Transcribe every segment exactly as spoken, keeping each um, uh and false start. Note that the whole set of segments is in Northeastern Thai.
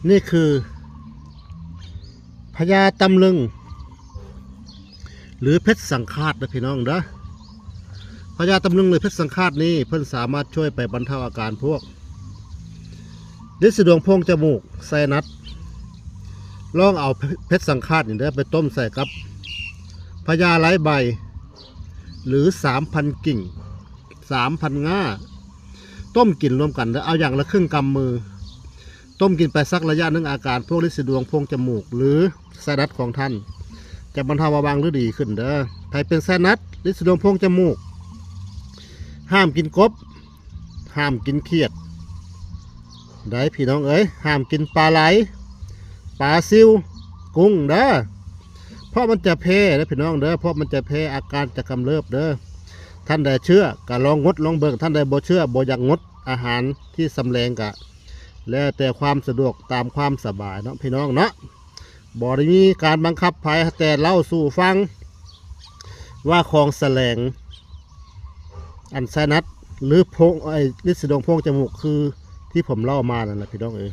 นี่คือพญาตำลึง หรือเพชรสังฆาตนะพี่น้องเด้อ พญาตำลึงหรือเพชรสังฆาตนี่เพิ่นสามารถช่วยไปบรรเทาอาการพวก ลินสีดวงโพรงจมูก ไซนัส ลองเอาเพชรสังฆาตนี่เด้อไปต้มใส่กับพญาไร้ใบ หรือสามพันกิ่ง สามพันง่า ต้มกินรวมกันเด้อ เอาอย่างละครึ่งกำมือ ต้มกินไปสักระยะหนึ่ง อาการพวกลินสีดวงโพรงจมูก หรือไซนัสของท่าน จะบรรเทาเบาบางหรือดีขึ้นเด้อ ใครเป็นไซนัส ลินสีดวงโพรงจมูก ห้ามกินกบ ห้ามกินเขียด ได้พี่น้องเอ้ย ห้ามกินปลาไหล ปลาซิว กุ้งเด้อ เพราะมันจะแพ้นะพี่น้องเด้อ เพราะมันจะแพ้ อาการจะกำเริบเด้อ ท่านใดเชื่อก็ลองงดลองเบิ่ง ท่านใดบ่เชื่อ บ่อยากงดอาหารที่สำแรงก็ แล้วแต่ความสะดวกตามความสบายเนาะพี่น้องเนาะ บ่ได้มีการบังคับไผ แต่เล่าสู่ฟัง ว่าของแสลง อันไซนัส หรือโพรง ไอ้ลินสีดวงโพรงจมูก คือที่ผมเล่ามานั่นแหละพี่น้องเอ้ย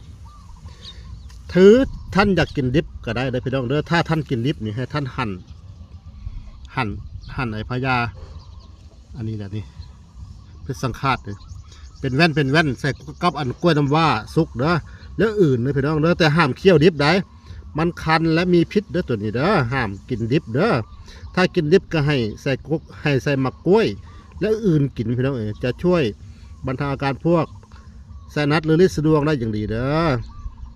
ถือท่านอยากกินดิบก็ได้เด้อพี่น้องเด้อ ถ้าท่านกินดิบนี่ให้ท่านหั่น หั่น หั่นไอ้พญา อันนี้แหละนี่ เพชรสังฆาตนี่ เป็นแว่นเป็นแว่นใส่กับอันกล้วยน้ำว้าสุกเด้อ แล้วอื่นนะพี่น้องเด้อ แต่ห้ามเคี่ยวดิบได้ มันคันและมีพิษเด้อตัวนี้เด้อ ห้ามกินดิบเด้อ ถ้ากินดิบก็ให้ใส่กุก ให้ใส่หมากกล้วย และอื่นกินพี่น้องเอ้ย จะช่วยบรรเทาอาการพวกไซนัสหรือลินสีดวงได้อย่างดีเด้อ